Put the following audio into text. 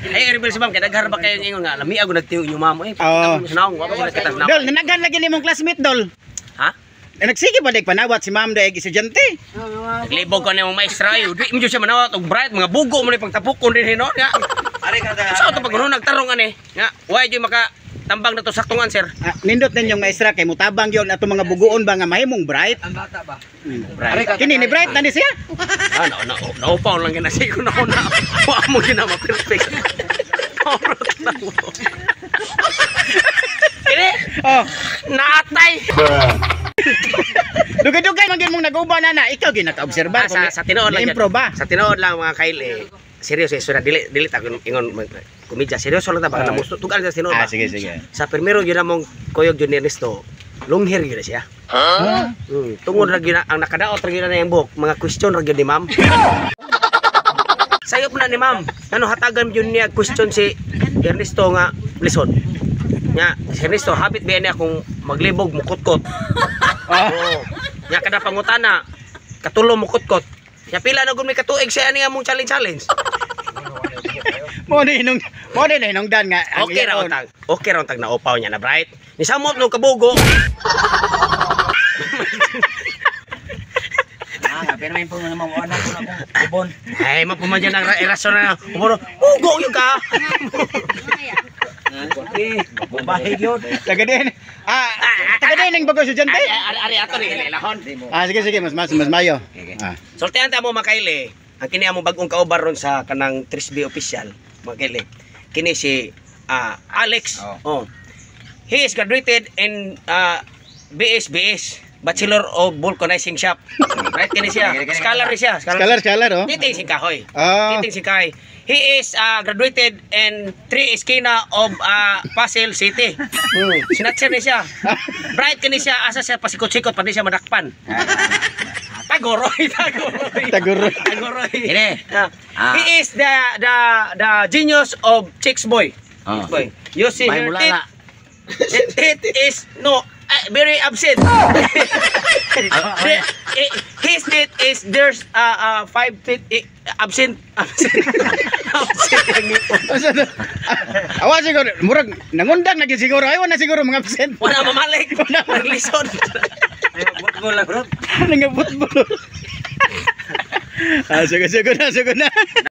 Ay, reveal si ma'am kay daghan ba kayo ingon nga lami ako nagtiyo inyo ma'am. Eh, Oo. oh. Sa naong, wa pa sila kita sa naong. Dol, nanaghan lagi nimong classmate, Dol. Ha? Eh, nagsige pa dek panawat si ma'am dek estudyante. Naglibog ko na yung maestra ayo. Di mo jud siya manawat og bright mga bugo mo ni pagtapukon din hinon nga. Ari ka Sa to pag nagtarong ani nga why jud maka tambang na to saktong answer. Ah, nindot ninyong maestra kay mutabang yon ato mga bugoon ba nga mahimong bright. Ang bata ba? Bright. Kini ni bright na ni siya. Ah, no, no, naupaw lang gina siya na na. Wa mo gina ma-perfect. Orot na mo. Kini Oh, naatay. dugay-dugay man gyud mong nag-uban na na ikaw gyud naka-obserba. Ah, sa tinuod lang. Ni-improve ba? Sa tinuod lang mga kail eh. Seryoso eh, sura dili dili ta ingon komedya. Seryoso lang ta baka Ah. namusto tugal sa tinuod Ah, ba. sige sige. Sa primero yun among kuyog yun ni Ernesto, long hair yun na siya. Huh? Tungod ra gyud na ang nakadaot ra gyud na iyang buhok, mga question ra gyud ni ma'am. Sayop na ni ma'am. Ano hatagan gyud niya question si Ernesto nga lisod. Nga si Ernesto habit biya niya kung maglibog mukutkot. Ah, Oo. Nya kada pangutana katulo mukutkot. Nya pila na gud may katuig siya ani among challenge challenge. Mo ni hinungdan nga. Ang Okay ra iyaon. untag. Okay ra untag na upaw niya na bright. Ni samot no kabugo. Ah, pero may po naman mo anak ko na kung ubon. Ay, mapuman dyan ang irasyon na. Umuro, bugo yun ka. Eh, bahig yun. Taga din. Ah, taga din ang bago estudyante. Ay, ari, ari, ato ni ilahon. Ah, sige sige, mas mas mas mayo. Ah. Sultihan ta mo makaili. Ang kini among bagong kauban ron sa kanang 3B official, mga kaili. Kini si Alex. Oh. He is graduated in BSBS, Bachelor of Vulcanizing Shop. Right kini siya. Scholar ni siya. Scholar, scholar oh. Titing si Kahoy. Ah. Titing si Kahoy. He is graduated in 3 Esquina of Pasil City. Sinatser ni siya. Bright kini siya asa siya pasikot-sikot pati siya madakpan. Tagoroy, tagoroy. Tagoroy. Tagoroy. Ini. Ah. He is the genius of chicks boy. Ah. Chicks boy. You see May her mula teeth, na. the teeth is no very absent. His teeth is there's five teeth absent absent absent ang ngipon. Asa to? Awa siguro, murag nangundang na gyud siguro. Ayaw na siguro mga absent. Wala mamalik. Naglisod. Butbol lang, bro. Nangabot-bot. Ah, sige sige na, sige na.